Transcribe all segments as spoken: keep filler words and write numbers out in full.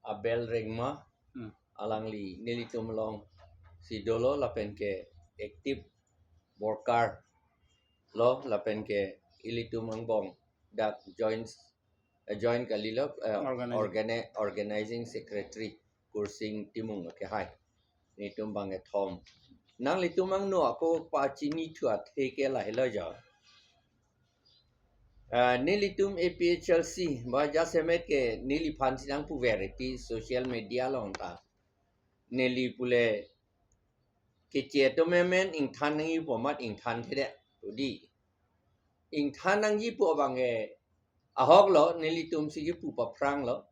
Abel Rengma, Hmm. alangli nelitum alongsi dolo lapen ke active worker lo lapen ke ilitum angbong dak joint, eh, joint kalilo, eh, Organizing. organi-, organizing secretary Kursing Timung ke hai. Nelitum bang kethom. Nanglitum angno ako pachini thu athe ke lahelo jo. Ah, nelitum A P H L C, ba jasemet ke neliphan si nangpu verity social media along ta. Neli pule keche atum amen ingthan nangji pu amat ingthan thedet. Udi. Ingthan nangji pu abang ke ahok lo, nelitum si kipu paphrang lo.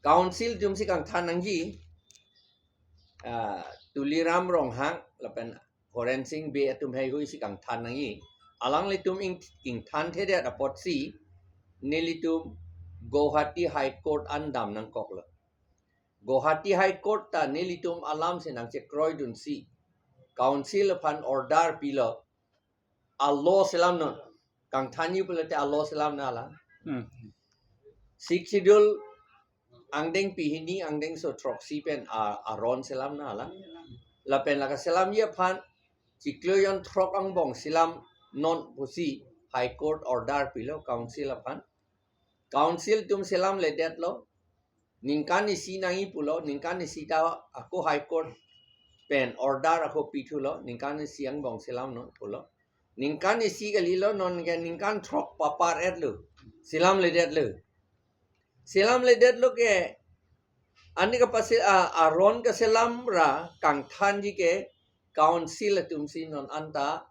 Council atum si kangthan nangji, ah, Tuliram Ronghang lapen Horen Sing Bey atum heihui si kangthan nangji. Alanglitum ing, ingthan thedet apotsi nelitum Guwahati High Court an dam nangkoklo. Guwahati High Court ta nelitum alam si nangchekroidunsi council aphan order pilo. A-law selam non. Kangthanji pulote a-law selam nanglang. Hmm. Sixth Schedule angdengpi hini angdengso throksi pen a, aron selam nanglang. Lapen lake selamji aphan chiklo jonthrok angbong selam non pusi High Court order pilo council aphan. Council atum selamledetlo. Ningkan isi nangji pulo, ningkan isi ta ako High Court pen order ako pithulo, ningkan isi angbong selam non pulo. Ningkan isi kalilo, non ke ningkan throk papar-etlo. Selamledetlo. Selamledetlo ke ani kapasi a, aron kaselam ra kangthanji ke council atum si non anta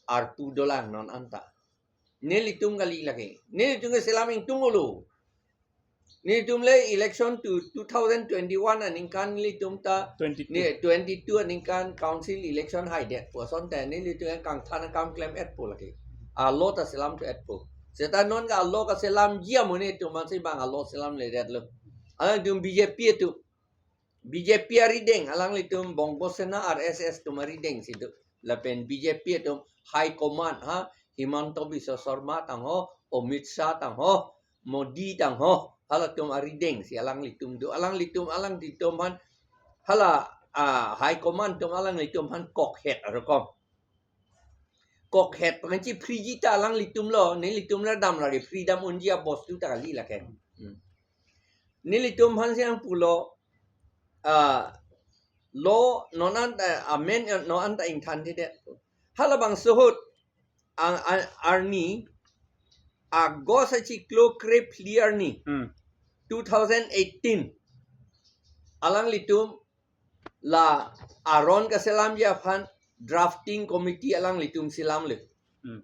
arpu dolang non anta. Nelitum kali lake. Nelitum ke selam ingtung olo. Nelitum le election to two thousand twenty-one aningkan nelitum ta Twenty-two. Ne twenty-two aningkan council election haidet pu asonte nelitum yang kangthan akam klem-et pu lake. A-law ta selam thu-et pu. Seta non ke a-law kaselamji amonit atum ansi bang a-law selamledetlo. Alangtum B J P atum. B J P arideng, alanglitum Bongo Sena R S S atum arideng si do. Lapen B J P atum high command ha, Himanta Biswa Sarma tangho, Amit Shah tangho, Modi tangho, halatum arideng si alanglitum do. Alanglitum, alanglitum aphan, hala, ah, high command atum alanglitum aphan kokhet arokom. Kokhet pengensi freeji ta alanglitum lo, nelitum le dam lake free dam unji abostu ta kali lake. Hmm. Nelitum aphan si nangpulo, ah, law non anta, eh, amen, eh, non anta ingthan thedet. Halabangso ahut, ang, ang, arni, August achiklo krephli arni, Hmm. two thousand eighteen. Alanglitum la aron kaselamji aphan drafting committee alanglitum selamlo. Hmm.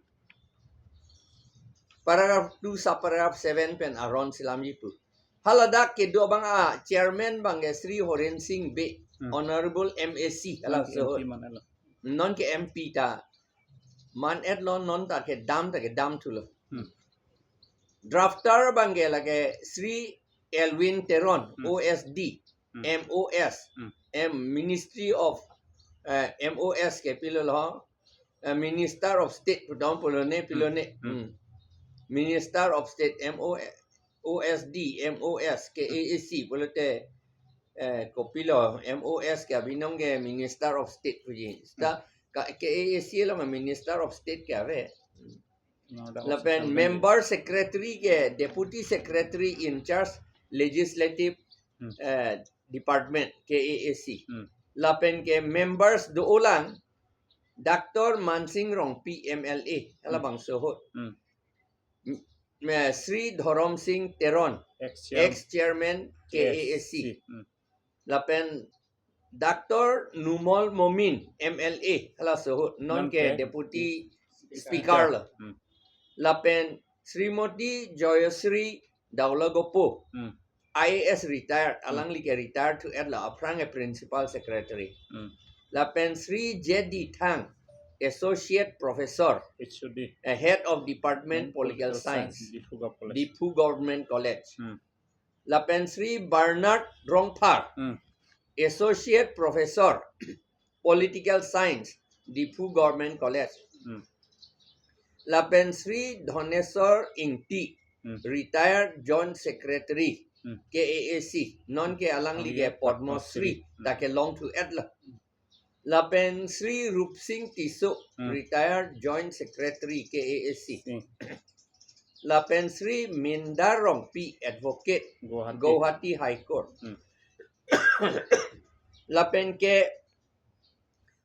Paragraph two, subparagraph seven pen aron selamji pu. Haladak kedo abang a chairman abang ke Shri Horen Sing Bey, Hmm. Honorable M A C, hala Non ke so. M P man-etlo. Non ke M P ta man-etlo, non ta kedam ta kedam thulo. Hmm. Drafter abang ke lake Shri Elwin Teron, Hmm. O S D, Hmm. M O S, Hmm. M Ministry of, eh, M O S ke pilolo, eh, Minister of State pudong pulo ne, pilo Hmm. ne. Hmm. Hmm. Minister of State, M O, O S D, M O S, K A A C pulote, eh, kopilo, M O S ke abinong ke Minister of State puji. Seta Hmm. ka, K A A C lo ma Minister of State ke ave. No, that was Lapen something. Member secretary ke Deputy Secretary in charge Legislative, Hmm. eh, Department, K A A C. Hmm. Lapen ke members do-olang, Doctor Mansing Rongpi M L A, hala Hmm. bangso ahut. Hmm. M-, me-, Shri Dhorom Singh Teron, Ex-chairman. Ex-chairman K A A C. K A A C. Hmm. Lapen Doctor Numal Momin M L A, halaso ahut, non Non ke ke Deputy Speaker. Speaker lo. Hmm. Lapen Srimati Joyashree Daulagopo, Hmm. I A S retired, Hmm. alangli ke retired thu-etlo, aphrang ke Principal Secretary. Hmm. Lapen Shri J D Thang, Associate Professor, H O D. eh, Head of Department, Political Political Science, Science, Diphu Gov College. Diphu Government College. Hmm. Lapen Shri Bernard Rongphar, Hmm. Associate Professor, Political Science, Diphu Government College. Hmm. Lapen Shri Dhoneswar Ingti, Hmm. Retired Joint Secretary, Hmm. K A A C, non ke alangli Alangli ke Padma Shri, Padma Shri. Hmm. Dak kelong thu et la. Lapen Shri Rupsing Tisso, Hmm. Retired Joint Secretary, K A A C. Hmm. Lapen Shri Mindar Rongpi, Advocate, Guwahati. Guwahati High Court. Hmm. Lapen ke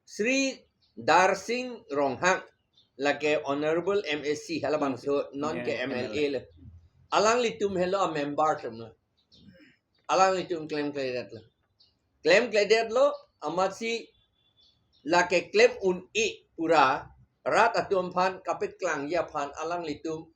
Shri Darsing Ronghang, lake Honorable M A C, halabangso non ke M L A le. Alanglitum helo a member atum lo. Alanglitum klemkledetlo. Klemkledetlo, amatsi lake klem un-e pura, rat atum aphan kapeklangji aphan alanglitum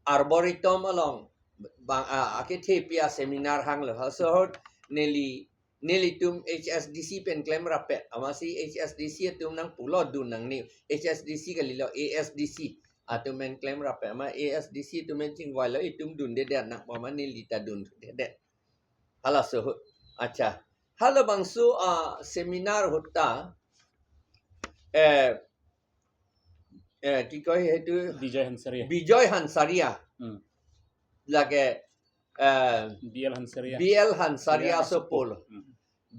Arboretum along bang, ah, akethe pi a seminar hanglo. Halaso ahut neli, nelitum H S D C pen klemrappet. Amatsi H S D C atum nangpulo dun nangne. H S D C kalilo, A S D C atum pen klemrappet. Amat A S D C atum pen chingvailo, itum dundedet nang, amat neli ta dundedet. Halaso ahut. Acha. Halabangso, ah, seminar ahut ta, eh, eh, ki koi hetu Bijoy Hansaria. Bijoy Hansaria. Hmm. Lake, eh, B L Hansaria. B L Hansaria Hansaria asopo lo. Asopo. Hmm.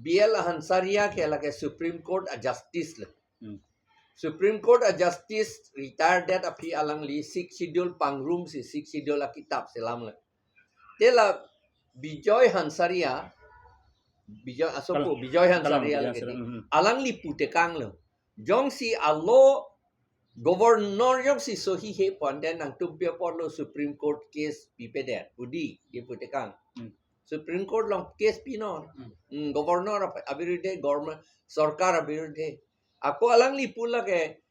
B L Hansaria ke lake Supreme Court a Justice lo. Hmm. Supreme Court a Justice retired det aphi alangli Sixth Schedule pangrumsi Sixth Schedule akitap selam lo. Te la Bijoy Hansaria, Bijoy asopo, Kalang. Bijoy Kalang, Hansaria Bijoy lake Hansaria, di. Hmm. Alangli putekanglo. Jongsi alo governor jongsi sohi he pon den nangtum pi apotlo Supreme Court case pipedet. Udi, di putekang. Hmm. Supreme Court along case pinon. Hmm. Hmm, governor ap-, abirudhe, government, sorkar abirudhe. Ako alangli pu lake,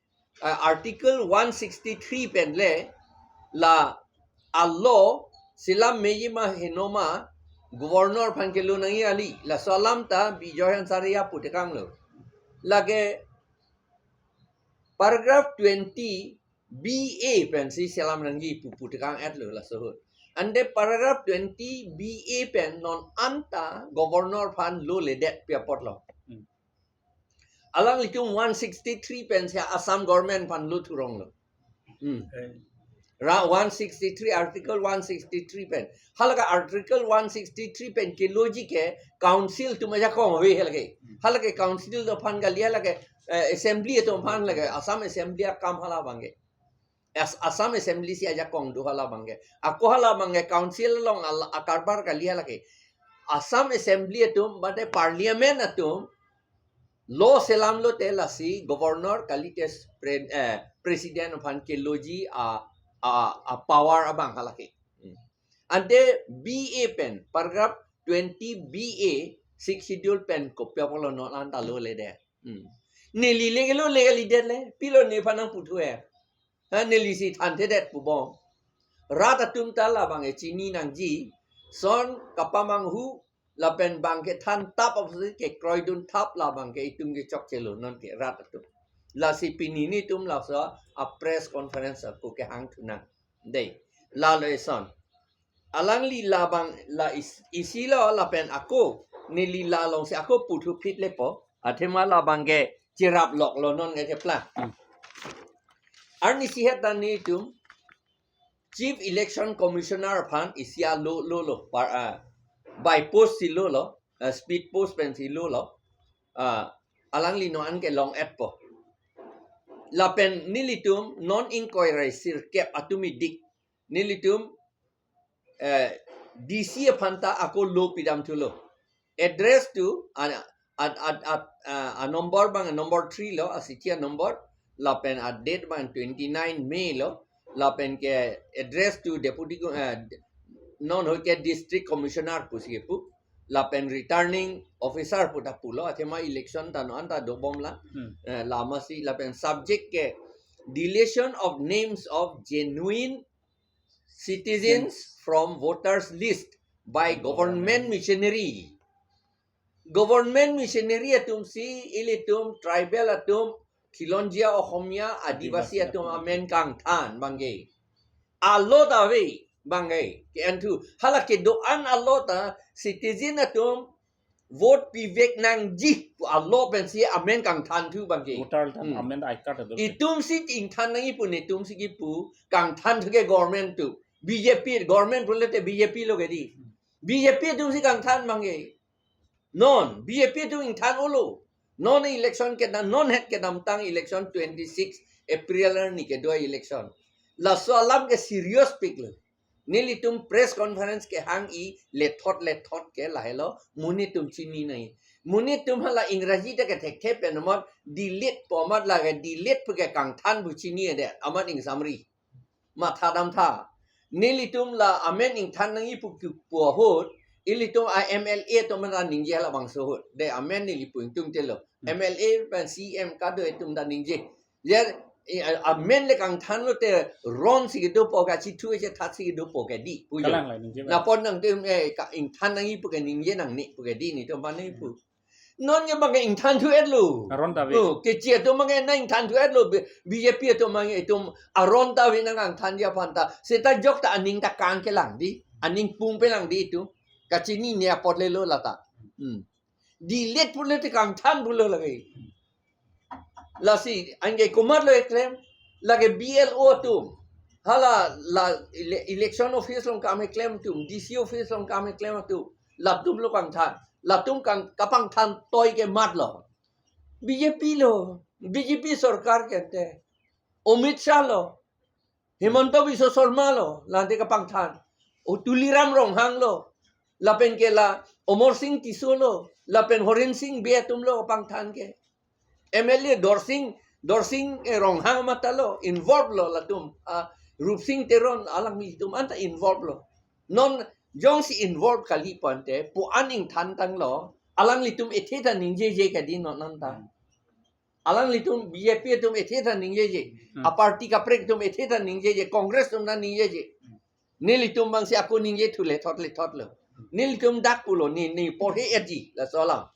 eh, Article one sixty-three pen le, la alo selam meji ma heno ma governor aphan kelo nangji kali. Laso alam ta Bijoy Hansaria putekanglo. Lake paragraph twenty B A pensi selam nangji pu putekang etlo laso ahut. Ante paragraph twenty B A pen non anta governor aphan lo ledet pi apotlo. Hmm. Alanglitum one sixty-three pensi Assam government aphan lo thuronglo. Hmm. Eh. Ra one sixty-three, Article one sixty-three pen. Halake Article one sixty-three pen keloji ke council atum ajakong ave halake. Hmm. Halake council atum aphan kali, halake, eh, assembly atum aphan lake, Assam Assembly akam hala abangke. As-, Assam Assembly si ajakong do hala abangke. Ako hala abangke council along al-, akarbar kali halake. Assam Assembly atum mate parliament atum lo selam lote lasi governor kalite pre-, eh, president aphan keloji a, a, a power abang halake. Hmm. Ante B A pen, paragraph twenty B A, Sixth Schedule pen kopi apotlo non anta lo ledet. Hmm. Neli le kelo le kalidet le, pilo nephan nangputhu e. Ha, neli si thanthedet pubom. Rat atum ta labang e chini nangji, son kapamanghu, lapen bang kethan tap apotsi kekroidun thap labang ke itum kechokchelo non ke rat atum. Lasi pini nelitum laso a press conference ako kehang thunang. Dei, lalo eson. Alangli labang la is-, isi lo lapen ako, neli la alongsi ako puthu phit lepo, athema labang ke chirap loklo non ke kepla. Hmm. Arnisi het ta nelitum, Chief Election Commissioner aphan isi alo lo lo, par, ah, by post si lo lo, ah, speed post pensi lo lo, ah, alangli non an kelong etpo. Lapen nelitum non ingkoi ra sirkep atum idik, nelitum, eh, D C aphan ta ako lo pidam thulo. Address to, ah, at, at, at, ah, a number bang, number three lo, a sichi a number, lapen a date bang twenty-nine May lo, lapen ke address to deputy co-, eh, non ho ke district commissioner pusi kepu, lapen returning officer pu ta pulo, athema election ta non anta dobom la, Hmm. eh, la amatsi lapen subject ke deletion of names of genuine citizens Hmm. from voters list by By government government. machinery. Government machinery atum si ilitum tribal atum Khilonjia Ohomia Adivasi Adivasi atum atum. amen kangthan abangke. Alo ta ave abangke. Ke-en thu. Hala kedo-an alo ta citizen atum vote pivek nangji pu alo pensi amen kangthan thu abangke. Voter ta Hmm. amen I card ado. Itum si ingthan nangji pu netum si kipu kangthan thu ke government atum. B J P government pulote B J P lo ke dei. B J P atumsi kangthan abang ke. Non B J P atum ingthan-olo. Non election kedam, non het kedamtang election twenty-six April arni kedo election. Laso alam ke serious pik lo. Nelitum press conference kehang-i lethot lethot ke lahelo, monit atum chini nai. Monit atum hala Ingraji ta ke thekthe pen amat delete pu amat lake delete pu ke kangthan pu chini-edet, amat ingsamri. Matha damtha. Nelitum la amen ingthan nangji pu pu ahut, ilitum a M L A atum ta ningje halabangso ahut. Dei amen neli pu ingtungte lo. M L A pen C M kado atum ta ningje. Ya, i- a- amen le kangthan lote ronsi kedopo ke, chithu chethatsi kedopo ke dei pu jo. Kalang la ningje ba. Napon nangtum, eh, ka- ingthan nangji pu ke ningje nangne pu ke dei nelitum aphan nangji pu. Non ke abang ke ingthan thu-et lo. Aron ta ave. Oh, keche atum abang ke na ingthan thu-et lo. B- B J P atum abang ke itum aron ta ave nang kangthanji aphan ta. Seta jok ta aning ta kangkelang dei. Aning pungpelang dei itum. Kachinine apot le lo lata. Hmm. Delete pulote kangthan pulo lake. Lasi anke komatlo keklem, lake B L O atum, hala la ele- election office along kam keklem atum, D C office along kam keklem atum, latum lo kangthan, latum kang kapangthan toi ke matlo. B J P lo, B J P sorkar ke te, Amit Shah lo, Himanta Biswa Sarma lo, lante kapangthan. O Tuliram Ronghang lo, lapen ke la Amarsing Tisso lo, lapen Horensing Bey atum lo kapangthan ke. M L A Dorsing, Dorsing eh, Ronghang matha lo, involve lo latum. Ah, Rupsing Teron alanglitum anta involve lo. Non jongsi involve kali pu ante, pu an ingthan tanglo, alanglitum ethe ta ningjeje ke dei non anta. Alanglitum B J P atum ethe ta ningjeje. Hmm. A party kaprek atum ethe ta ningjeje. Congress atum ta ningjeje. Nelitum abangsi ako ningje thu lethot lethot lo. Nelitum dak pulo ne ne porhe-etji laso alam.